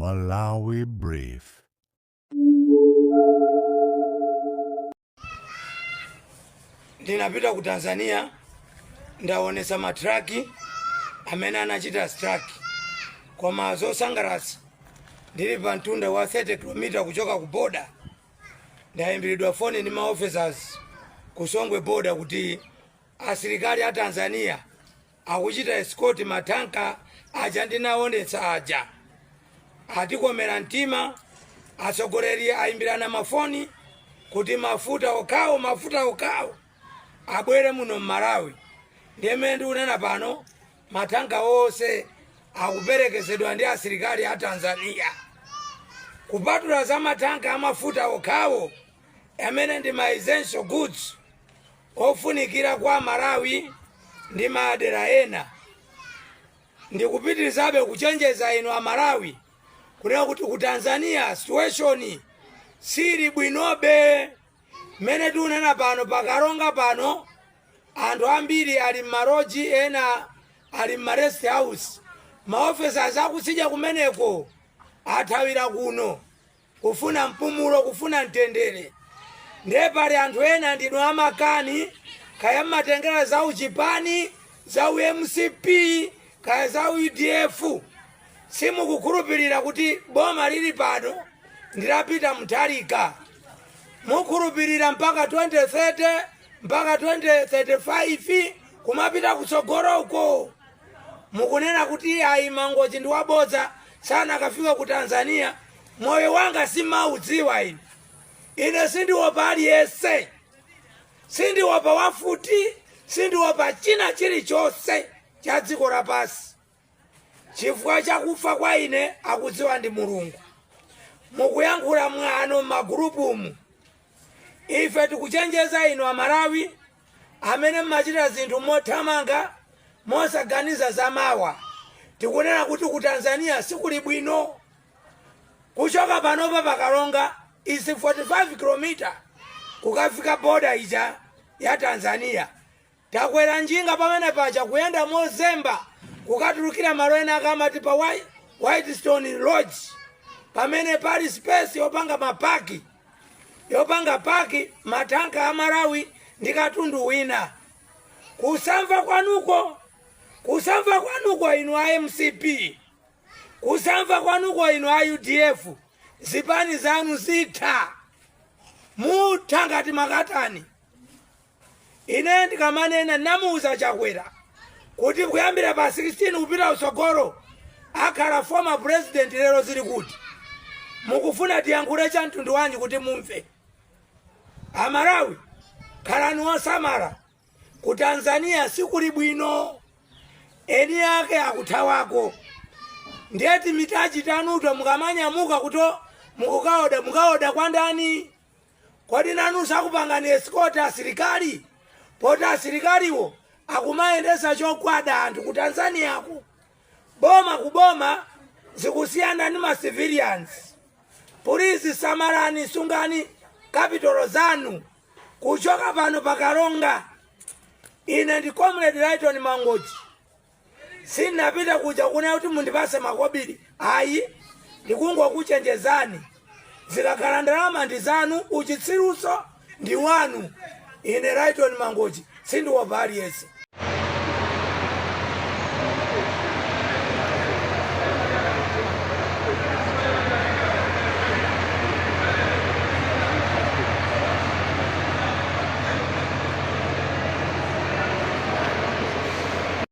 Malawi Brief. Ndinapita ku Tanzania, ndaonesa matraki amene anachita stuck. Koma zosangalatsa, ndili pa mtunda wa 30 km kuchoka ku boda, ndayimbiridwa foni ndi ma officers ku Songwe border kuti asilikali a Tanzania akuchita escort matanka aja ndinaonetsa aja. Atikomera mtima, atsogoleri ayimbirana mafoni kuti mafuta okhawo, mafuta okhawo abwere muno mMalawi. Ndiye mmene ndikunena pano, matanka onse akuperekezedwa ndi asilikali a Tanzania. Kupatula za matanka amafuta okhawo amene ndi ma essential goods ofunikira kwa Malawi ndi madera ena, ndikupitirizabe kuchenjeza inu Amalawi kunena kuti ku Tanzania situation sili bwinobe. Mmene tikunena pano, paKaronga pano anthu ambiri ali m'maloji, ena ali m'ma rest house. Maofficers akutsidya kumeneko athawira kuno kufuna mpumulo, kufuna mtendere. Ndiye pali anthu ena ndinu amakani, kaya mmatengera za uchipani, za uMCP, kaya za UDF, simukukhulupirira kuti boma lili pano ndi la Peter Mutharika. Mukhulupirira mpaka 2030, mpaka 2035, kumapita kutsogolo uko. Mukunena kuti ayi, Mangochi ndi wabodza, sanakafika ku Tanzania. Moyo wanga simaudziwa ine. Ine sindiopa aliyense, sindiopa wafuti, sindiopa china chilichonse cha dziko lapansi, chifukwa chakufa kwa ine akudziwa ndi Mulungu. Mukuyankhula mwano m'magurupumu. Ife tikuchenjeza inu Amalawi amene mmachita zinthu mothamanga mosaganiza za mawa. Tikunena kuti ku Tanzania sikuli bwino. Kuchoka panopa paKaronga is 45 km kukafika boda ija ya Tanzania. Takwera njinga pamene paja, kuyenda mozemba kukatulukira malo ena akamati pa Whitestone Lodge, pamene pali space yopanga mapaki, yopanga park matanka a Malawi ndi katundu wina. Kusamva kwanuko, kusamva kwanuko inu a MCP, kusamva kwanuko inu a UDF, zipani zanu zitha, mutha ngati makatani. Ine ndikamanena, namuuza Chakwera kuti kuyambira pa 16 kupita utsogolo akhala former president. Lero zili kuti? Mukufuna tiyankhule cha mtundu wanji kuti mumve? Amalawi, khalani osamala. Ku Tanzania sikuli bwino, eni ake akuthawako. Ndiye timitaji tanuto mukamanyamuka kuti mukukaoda, mukaoda kwa ndani? Kodi nanu sakupangani escort asilikali, poti asilikaliwo akumayendesa chogwada anthu ku Tanzaniako? Boma ku boma zikusiyana ndi ma civilians. Please, samalani, sungani capital zanu. Kuchoka pano paKaronga, ine ndi Comrade Lighton Mangochi, sindinapita kuja kuna kuti mundipase makobiri, ayi. Ndikungokuchenjezani. Zikakhala ndalama ndi zanu, uchitsiruso ndi wanu. Ine Lighton Mangochi sindiopa aliyense.